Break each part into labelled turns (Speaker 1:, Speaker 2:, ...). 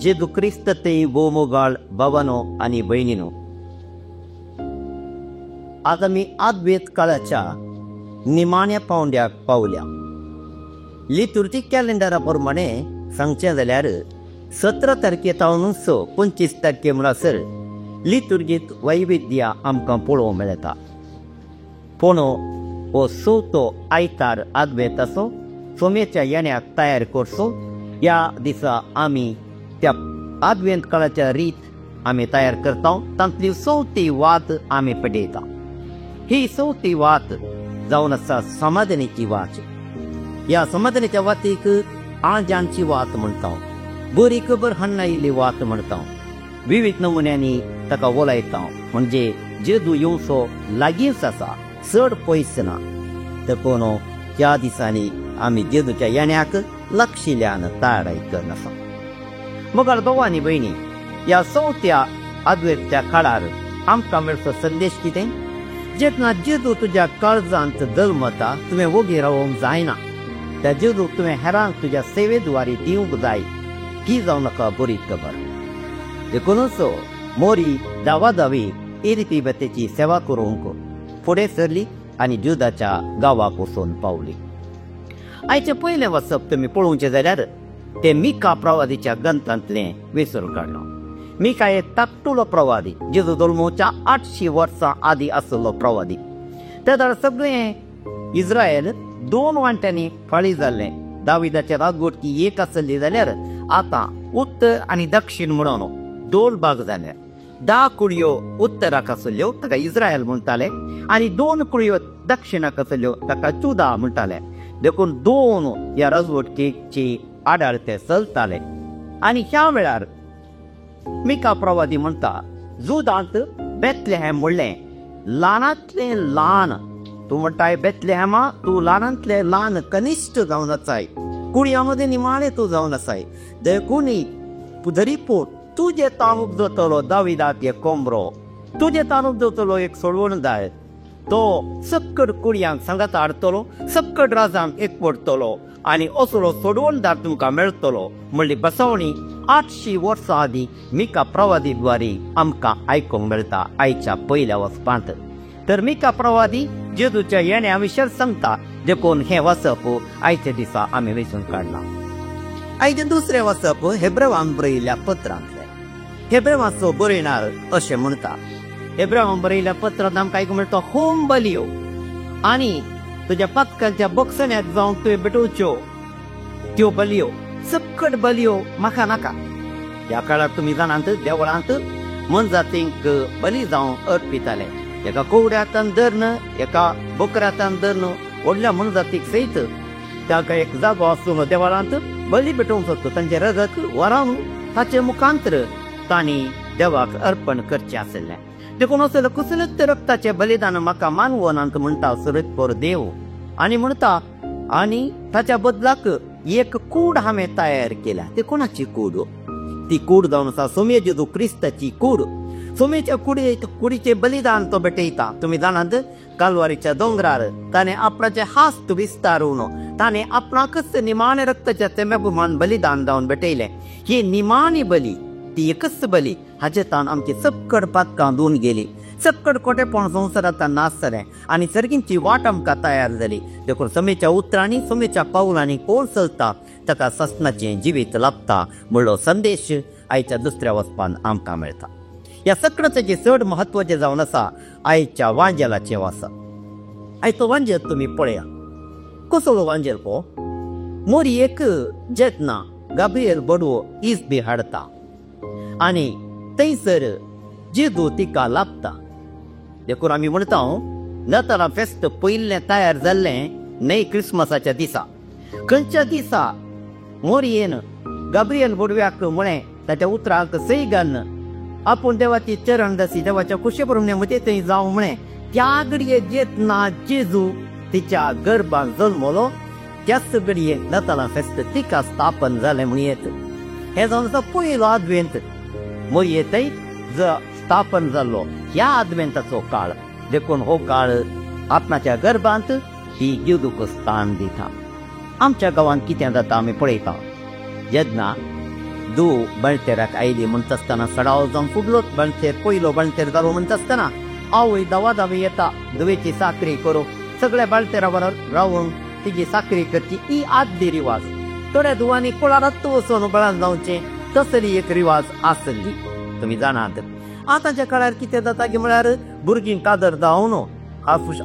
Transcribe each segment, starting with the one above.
Speaker 1: जेजू क्रिस्त ते भोवमोगाळ भावानो आनी भयणीनो, आज आमी आद्वेत काळाच्या निमाण्या पावंड्याक पावल्या. लितुर्जीक कॅलेंडरा प्रमाणे सांगचें जाल्यार 17 तारखे तावनूच 25 तारखे म्हणसर लितुर्जीत वैविध्य आमकां पळोवंक मेळटा. पूण हो चवथो आयतार आद्वेताचो सोमेच्या येण्याक तयार करचो. ह्या दिसा आमी त्या आद्वेंत काळाच्या रीत आमी तयार करता, तांतली चवथी वात आमी पेटयता. ही चवथी वात जावन आसा समाधानीची वाच. ह्या समाधानीच्या वातीक आजांची वात म्हणटा, बरी खबर हाडून आयिल्ली वात म्हणटा, विविध नमुन्यांनी ताका वलायता. म्हणजे जेजू येवचो लागींच आसा, चड पयस ना. देखून ह्या दिसांनी आमी जेजूच्या येण्याक लक्षिल्यान तयारी करून आसा. मगर भाव आनी भयणी, ह्या चवथ्या आद्वेतच्या काळार आमकां मेळचो संदेश कितें? जेन्ना जेजू तुज्या काळजांत जल्मता, तुवें वोगी रावंक जायना. त्या जेजूक तुवें हेरांक तुज्या सेवेद्वारी दिवंक जाय. ही जावं नाका बरी खबर. देखूनच मोरी धावाधावी इरितीबतेची सेवा करूंक फुडें सरली आनी जुदाच्या गांवाक वचून पावली. आयचें पयलें वाचप तुमी पळोवचें जाल्यार ते मिका प्रवादीच्या ग्रंथांतलें वेंचून काडलां. मिका हे ताकटुलो प्रवादी, जेजू जल्मोच्या 800 वर्सां आदीं आशिल्लो प्रवादी. त्या वेळार सगळें इस्रायल 2 वांट्यांनी फाळी जाल्लें. दाविदाचे राजवटकी एक आसली जाल्यार आतां उत्तर आनी दक्षिण म्हणून 2 भाग जाले. 10 कुळयो उत्तराक आसल्यो ताका इस्रायल म्हणटाले आनी 2 कुळयो दक्षिणाक आसल्यो ताका जुदा म्हणटाले. देखून 2 ह्या राजवटकीची आडार ते चलताले. आनी ह्या वेळार मिका प्रवादी म्हणटा, जुदांत बेतलेहॅम म्हणलें ल्हानांतलें ल्हान. तूं म्हणटाय बेतलेहॅमा, तूं ल्हानांतलें ल्हान कनिश्ठ जावन आसाय, कुडयां मदीं निमाणें तूं जावन आसाय. देखून दरीपोट तुजे ताणूक जातलो दाविदाक एक कोंबरो, तुजे ताणूक जातलो एक सोडवणदार. तो सक्कड कुडयांक सांगाता हाडटलो, सक्कड राजांक एक पडटलो आनी असलो सोडवणदार तुमकां मेळटलो म्हणली बसवणी 800 वर्सां आदीं मिका प्रवादी द्वारे आमकां आयकूंक मेळटा आयच्या पयल्या वचपांत. तर मिका प्रवादी जेजूच्या येण्या विशय सांगता. देखून हें वाचप आयच्या दिसा आमी वेंचून काडलां. आयचें दुसरें वाचप हेब्रेवान बरयिल्ल्या पत्रांतलें. हेब्रेवाचो बरयणार अशें म्हणटा. हेब्रेवान बरयिल्ल्या पत्रांत आमकां आयकूंक मेळटा, होम बलियो आनी तुज्या पातकांच्या बक्षण्याक जावन तुवें भेटोवच्यो त्यो बलियो, सक्कट बलियो म्हाका नाका. ह्या काळार तुमी जाणांत देवळांत मनजातींक बली जावन अर्पिताले. एका कोवड्यातान धरून, एका बोकऱ्यातान धरून व्हडल्या मनजातीक सयत ताका एक जागो आसून देवळांत बली भेटोवंक सोदता. तांचें रगत वरावन ताचे मुखांतर तांणी देवाक अर्पण करचें आशिल्लें. देखून असले कसलेच रक्ताचें बलिदान म्हाका मानवनांत म्हणटा सुरतपोर देव. आनी म्हणटा, आनी ताच्या बदलाक एक कूड हांवें तयार केल्या. ती कोणाची कूड? ती कूड जावन आसा सोमे जेजू क्रिस्ताची कूड. सोमेच्या कुडीचें बलिदान तो भेटयता. तुमी जाणात, कालवारीच्या दोंगरार ताणें आपणाचे हात विस्तारून ताणें आपणाकच निमाणे रक्ताच्या तेंब्या बलिदान जावन भेटयलें. ही निमाणी बली, ती एकच बली, हाचे तान आमची सक्कड पातकां धुवन गेली, सक्कड कोटेपण संवसारांत नाश जालें आनी सर्गींची वाट आमकां तयार जाली. देखून समेच्या उतरांनी समेच्या पावलांनी कोण चलता ताका ससनाचें जिवीत लाभता म्हणलो संदेश आयच्या दुसऱ्या वचपान आमकां मेळटा. ह्या सगळ्याचें चड म्हत्वाचें जावन आसा आयच्या वांजेलाचें वाचप. आयचो वांजेल तुमी पळया, कसलो वांजेल पो. मोरी एक जेतना गाब्रिएल बडवो इस्बी हाडता आनी थंयसर जेजू तिका लाभता. देखून आमी म्हणटा, नातालां फेस्त पयलें तयार जाल्लें न्हय क्रिसमसाच्या दिसा. खंयच्या दिसा मोरयेन गाब्रिएल बोडव्याक म्हळें, ताच्या उतरांक सय घालून आपूण देवाची चरण दासी देवाच्या कुशे प्रमाणे म्हजे थंय जावं म्हळें. त्या घडये जेतना जेजू तिच्या गर्भान जल्मलो त्याच घडये नातालां फेस्त तिका स्थापन जालें म्हण येत. हें जावन आसा पयलो आद्वेंत मोरये थंय स्थापन जाल्लो ह्या आद्वेंताचो काळ. देखून हो काळ आपणाच्या गर्भांत ही जेजूक स्थान दिता. आमच्या गांवांत कितें जाता आमी पळयता. जेन्ना धूव बाळंटेराक आयली म्हणटा आसतना सडाव जावन फुडलोच बाळंटेर पयलो बाळंटेर जालो म्हणटा आसतना आवय धांवाधावी येता धुवेची साकरी करूंक. सगळ्या बाळंटेरा बरोबर रावून तिची साकरी करची ही आदली रिवाज. थोड्या धुवांनी कुळारात वचून बळान जावचें तसली एक रिवाज आसली, तुमी जाणात. आतांच्या काळार कितें जाता की म्हळ्यार भुरगीं कादर जावन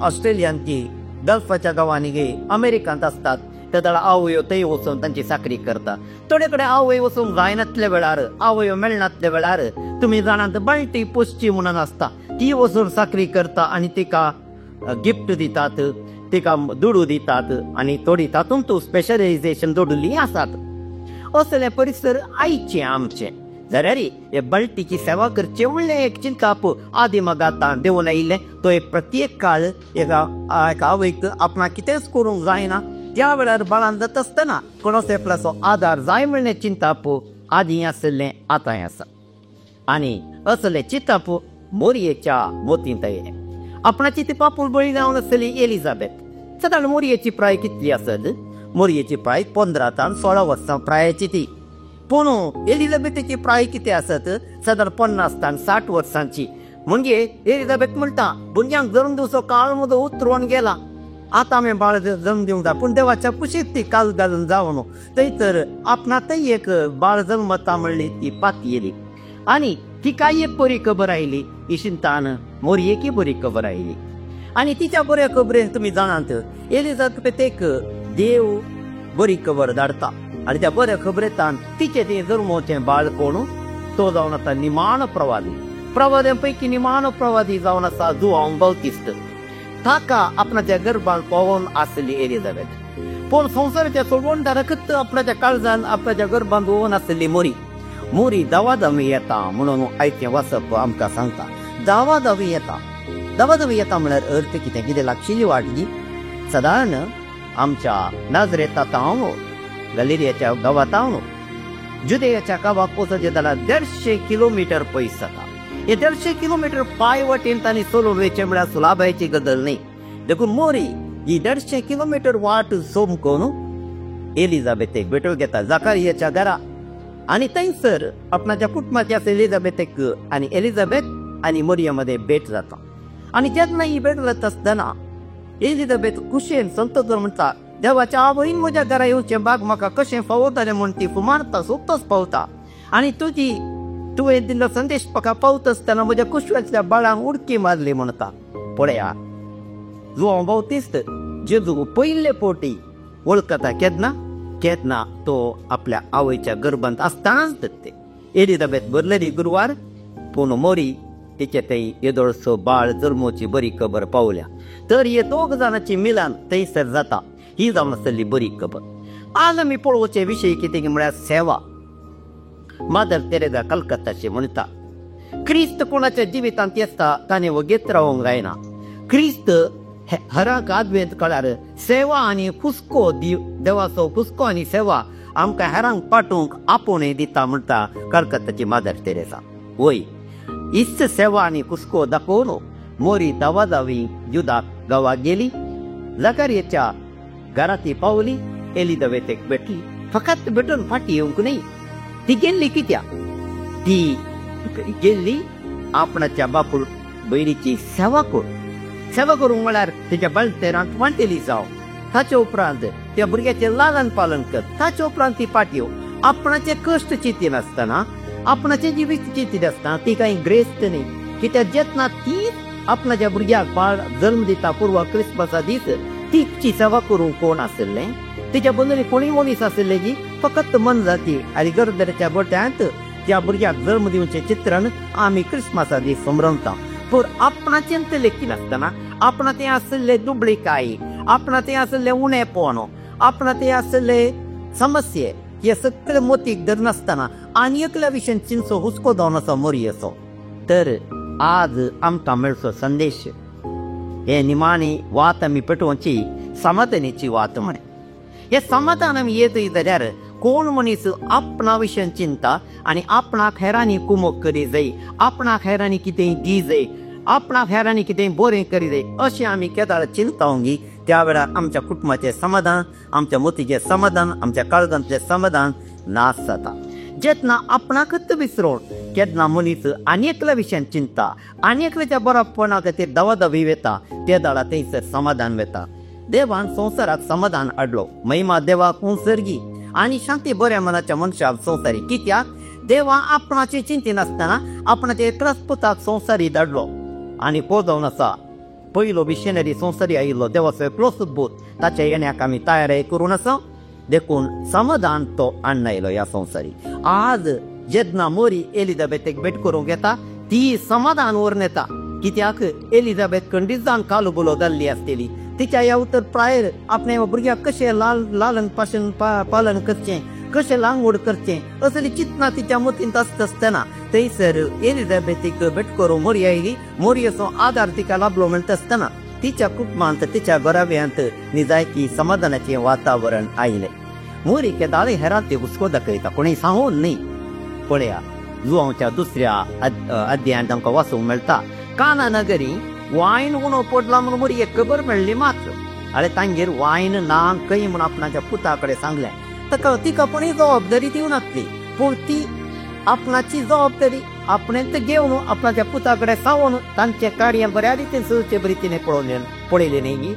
Speaker 1: ऑस्ट्रेलियांत गी गल्फाच्या गांवांनी गे अमेरिकांत आसतात, तेदळा आवयो थंय वचून तांची साकरी करता. थोडे कडेन आवय वचूंक जायनातल्या वेळार, आवयो मेळनातल्या वेळार तुमी जाणात बाळटी पोसची म्हणून आसता, ती वचून साकरी करता आनी तिका गिफ्ट दितात, तिका दुडू दितात आनी थोडी तातूंत स्पेशलायझेशन दोडुल्ली आसात. असलें परिसर आयचें आमचें. जाल्यार हे बाळटीची सेवा करचें म्हणलें एक चिंताप आदी मगातान देवून आयिल्लें. तो एक प्रत्येक काळ एका आवयक आपणाक कितेंच करूंक जायना त्या वेळार बाळान जाता आसतना कोणाचो एकल्याचो आदार जाय म्हणलें चिंताप आदीं आशिल्लें, आतांय आसा. आनी असलें चिंताप मोरयेच्या मोतींत आयलें. आपणाची ती पापूल बळी जावन आसली एलिझाबेथ. सदां मोरयेची प्राय कितली आसत? मोरयेची प्राय 15 तान 16 वर्सां प्रायेची ती. पूण एलिझाबेथेची प्राय कितें आसत? सादारण 50 तान 60 वर्सांची. म्हणजे एलिझाबेथ म्हणटा भुरग्यांक जल्म दिवचो काळ म्हजो उतरून गेला, आतां आमी बाळ जल्म दिवंक जाय. पूण देवाच्या कुशीक ती काल घालून जावन थंय तर आपणातय एक बाळ जल्मता म्हणली ती पातयेली. आनी तिकाय एक बरी खबर आयली, इशिंतान मोरयेकी बरी खबर आयली. आनी तिच्या बऱ्या खबरेन तुमी जाणात एलिझाबेथेक देव बरी खबर धाडटा आनी त्या बऱ्या खबरेतान तिचें तें जल्मोचें बाळ कोण तो जावन आसा निमाणो प्रवादी. प्रवाद्यां पैकी निमाणो प्रवादी जावन आसा जुआंव बाप्तिस्त. ताका आपणाच्या गर्भान पावोवन आसली एलिझाबेथ. पूण संवसाराच्या सोडवणदाराकच आपणाच्या काळजान आपणाच्या गर्भान दवरून आसली मोरी. मोरी धांवाधावी येता म्हणून आयचें वाचप आमकां सांगता. धांवाधावी येता, धांवाधावी येता म्हळ्यार अर्थ कितें? कितें लागशिल्ली वाट न्ही. सादारण आमच्या नाजरेतांत हांव गलिलियाच्या गांवांत हांव जुदेयाच्या गांवाक वचत जाल्यार 150 किलोमिटर पयस जाता. हे 150 किलोमिटर पांय वाटेन तांणी चलून वयचें म्हळ्यार सुलाभायची गजाल न्ही. देखून मोरी ही 150 किलोमिटर वाट सोमकून एलिझाबेथेक भेटूंक येता जाकारियाच्या घरा. आनी थंयसर आपणाच्या कुटुंबाच्या एलिझाबेथेक आनी एलिझाबेथ आनी मोरिया मदें भेट जाता. आनी जेन्ना ही भेट जाता आसतना एलिझाबेथ खुशयेन संतोष म्हणटा, देवाच्या आवयन म्हज्या घरा येवचें बाग म्हाका कशें फावो जालें म्हूण ती फुमारता, सोदतच पावता. आनी तुजी तुवें दिल्लो संदेश म्हाका पावता आसतना म्हज्या कुशव्यांतल्या बाळांक उडकी मारली म्हणटा. पळया जुआंव बाप्तिस्त जेजू पयले फावटी वळखता केन्ना? केन्ना तो आपल्या आवयच्या गर्भांत आसतनाच ते एलिझाबेथ भरलेली गुरवार. पूण मोरी तिचे थंय येदोळसो बाळ जल्मोची बरी खबर पावल्या. तर हे दोग जाणांची मिलान थंयसर जाता. ही जावन आसली बरी खबर. आज आमी पळोवचे विशय कितें म्हळ्यार सेवा. मादर तेरेजा कलकत्ताची म्हणटा, क्रिस्त कोणाच्या जिवितांत येता ताणें वगेत रावंक जायना. क्रिस्त हराक आदवेंत कळार सेवा आनी हुस्को देवाचो हुस्को आनी सेवा आमकां हेरांक पाठोवंक आपोवणें दिता म्हणटा कलकत्ताची मादर तेरेजा. वय इस्त सेवा आनी हुस्को दाखोवन मोरी धांवाधावी जुदाक गांवाक गेली, जाकारियाच्या घरांत पावली, एलिझाबेथेक भेटली. फकत भेटून फाटी येवंक न्ही, ती गेल्ली कित्याक? ती गेल्ली आपणाच्या बापूल भयणीची सेवा करून. सेवा करूंक म्हळ्यार तिच्या बाळंटेरांत वांटेली जावं, ताचे उपरांत त्या भुरग्याचें लालन पालन कर, ताचे उपरांत ती फाटी येवं. आपणाचे कश्ट चिंतिनासतना, आपणाचें जिवीत चिंतिनासतना ती कांय ग्रेस्त न्ही. कित्याक जेन्ना ती आपणाच्या भुरग्याक बाळ जल्म दिता पूर्व क्रिस्मसा दीस तिची सेवा करूंक कोण आशिल्लें? तिच्या बंदरी कोणूय मनीस आशिल्ले की फकत मन जाती आनी गरदरेच्या गोट्यांत त्या भुरग्याक जल्म दिवचें चित्रण आमी क्रिस्मसा दीस समरमता. पूण आपणाचें तें लेखिनासतना आपणा तें आशिल्ले दुबळीकाय, आपणा तें आशिल्लें उणेपण, आपणा तें आशिल्ले समस्ये हे सगळे मोतीक धरनासतना आनी एकल्या विशयान चिंचो हुस्को जावन आसा मोरयेचो. तर आज आमकां मेळचो संदेश हे निमाणी वात आमी पेटोवची समाधानीची वात म्हणे. हे समाधान आमी येत जाल्यार कोण मनीस आपणा विशयान चिंता आनी आपणाक हेरांनी कुमोक करी जाय, आपणाक हेरांनी कितेंय दी जाय, आपणाक हेरांनी कितेंय बरें करी जाय अशें आमी केदाळ चिंतावंगी त्या वेळार आमच्या कुटुंबाचें समाधान, आमच्या मोतीचें समाधान, आमच्या काळजांतलें समाधान नाश जाता. जेन्ना आपणाकच विसरोन केन्ना मनीस आनी एकल्या विशयान चिंता आनी एकल्याच्या बरोपणा खातीर दवादवी वेता ते दाडा थंयसर समाधान वेता. देवान संवसाराक समाधान हाडलो. महिमा देवाक उंसर्गी आनी शांती बऱ्या मनाच्या मनशाक संवसारी. कित्याक देवा आपणाचे चिंतिनासतना आपणाचे एकल्याच पुताक संवसारी धाडलो आनी हो जावन आसा पयलो मिशनरी संवसारी आयिल्लो देवाचो एकलोच पूत. ताच्या येण्याक आमी तयारी करून आसा. देखून समाधान तो हाडून आयलो ह्या संवसारी. आज जेन्ना मोरी एलिझाबेथेक भेट करूंक येता ती समाधान व्हरून येता. कित्याक एलिझाबेथ खंडीत कालुबुलो जाल्ली आसतली. तिच्या ह्या उतर प्रायर आपल्या भुरग्याक कशें लालन पाशन पालन करचें, कशें लागवड करचें असली चिंतना तिच्या मतींत आसता आसतना थंयसर एलिझाबेथीक भेट करूंक मोरी आयली. मोरयेचो आदार तिका लाभलो म्हणटा आसतना तिच्या कुटुंबांत तिच्या घराब्यांत निजायकी समाधानाचें वातावरण आयलें. मोरी केदाळे हेरांत हुस्को दाखयता, कोणूय सांगून न्ही. पळया जुवांच्या दुसऱ्या अध्यायांत आमकां वाचूंक मेळटा, काना नगरी वायन उणो पडला म्हणून मोरयेक खबर मेळ्ळी मात्र. आरे तांगेर वायन ना खंय म्हूण आपणाच्या पुता कडेन सांगलें. ताका तिका कोणी जबाबदारी दिवनासली, पूण ती आपणाची जबाबदारी आपणेंच घेवन आपणाच्या पुता कडेन सांगून तांचें कार्य बऱ्या रितीन सुचे रितीन पळयलें न्ही.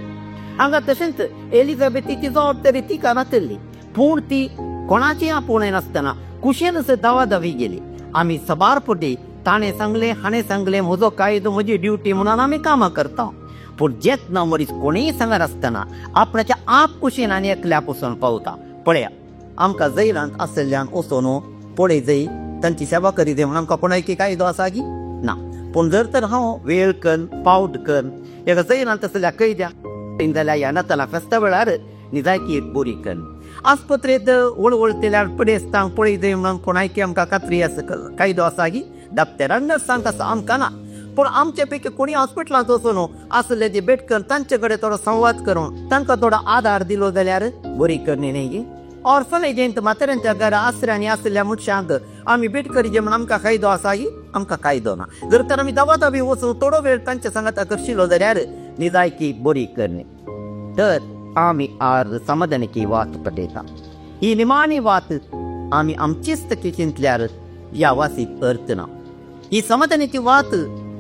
Speaker 1: हांगा तशेंच एलिझाबेथीची जबाबदारी तिका नासली, पूण ती कोणाची आपोवणें नासतना कुशेनच दावादावी गेली. आमी सबार फुटी ताणें सांगलें हाणें सांगलें म्हजो कायदो म्हजी ड्युटी म्हणून आमी कामां करता. पूण जेन्ना मनीस कोणीय सांगनासतना आपणाच्या आप कुशीन आनी एकल्या पसून पावता. पळया आमकां जैलांत आशिल्ल्यान वचून पळय जय तांची सेवा करी जाय म्हणून आमकां कोणायकी कायदो आसा की ना. पूण जर तर हांव वेळ कन्न पावट कन्न एका जैलांत आशिल्ल्या कैद्या जाल्यार ह्या नातालां फेस्ता वेळार निजायकी एक बरी कन्न आस्पत्रेंत वळवळतेल्यार पिडेस्तांक पळय जाय म्हणून कोणायकी आमकां खात्री आसा कायदो आसा की डॉक्टरान नर्सांक आसा आमकां ना. पूण आमचे पैकी कोणी हॉस्पिटलांत वचून आसले ते भेट करून तांचे कडेन थोडो संवाद करून तांकां थोडो आदार दिलो जाल्यार बरी करणी न्ही. ऑर्फनेजींत म्हाताऱ्यांच्या घरा आसऱ्यांनी आशिल्ल्या मनशांक आमी भेट करीजे म्हूण आमकां कायदो आसा की आमकां कायदो ना. जर तर आमी दवादावी वचून थोडो वेळ तांच्या सांगाता करशिलो जाल्यार निजायकी बरी करणी. तर आमी आज समाधानाची वात पटयता. ही निमाणी वात आमी आमचीच तकली चिंतल्यार ह्या वासीक अर्थ ना. ही समाधानाची वात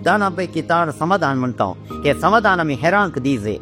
Speaker 1: दाना पैकी ताण समाधान म्हणटा. हे समाधान आमी हेरांक दिजे,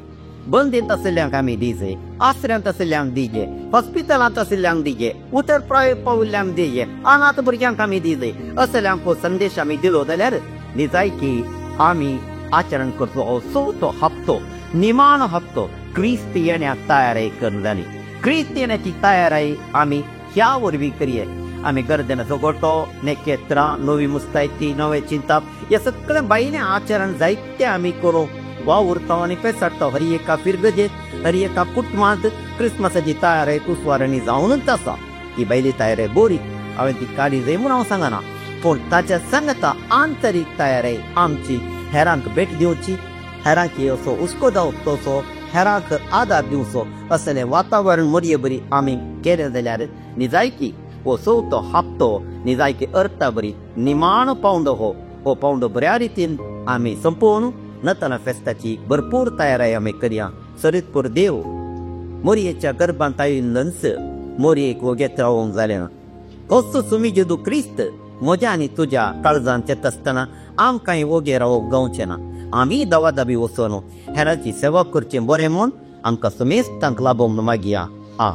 Speaker 1: बंदींत आशिल्ल्यांक आमी दिजे, आसऱ्यांत आशिल्ल्यांक दिजे, हॉस्पिटलांत आशिल्ल्यांक दिजे, उतर प्राय पाविल्ल्यांक दिजे, अनाथ भुरग्यांक आमी दिजे. असल्यांक हो संदेश आमी दिलो जाल्यार निजायकी आमी आचरण करचो हो चवथो हप्तो, निमाणो हप्तो क्रिस्त येण्याक तयारी करून जाली. क्रिस्त येण्याची तयारी आमी ह्या वरवीं करये. आमी गर्देनाचो गोटो, नेकेत्रां, नवी मुस्तायती, नवे चिंताप हे सगळें भायलें आचरण जायते आमी करूं वावुरता आनी पेसाडटा. हर एका फिरगजेत हर एका कुटुंबांत क्रिसमसाची तयारी कुसवारांनी जावनूच आसा. ही भायली तयारी बरी, हांवें ती काडी जाय म्हूण हांव सांगना, पूण ताच्या सांगता आंतरीक तयारी आमची हेरांक भेट दिवची, हेरांक असो हुस्को जावचो, हेरांक आदार दिवचो असलें वातावरण मोरये बरी आमी केलें जाल्यार निजायकी हो चवथो हप्तो निजायकी अर्था बरी निमाणो पावंडो हो पावंडो बऱ्या रितीन आमी संपोवन नातालां फेस्ताची भरपूर तयारी आमी करया. सरीतपूर देव मोरयेच्या गर्भांत आयिल्लंच मोरयेक वगेत रावोंक जालें ना. कसो सुमी जेदू क्रिस्त म्हज्या आनी तुज्या काळजांत येता आसतना आमकांय वोगे रावोंक गावचें ना. आमी दवादाबी वचून हेरांची सेवा करची बरें म्हूण आमकां सुमेस्तांक लाभोवंक मागया. आ.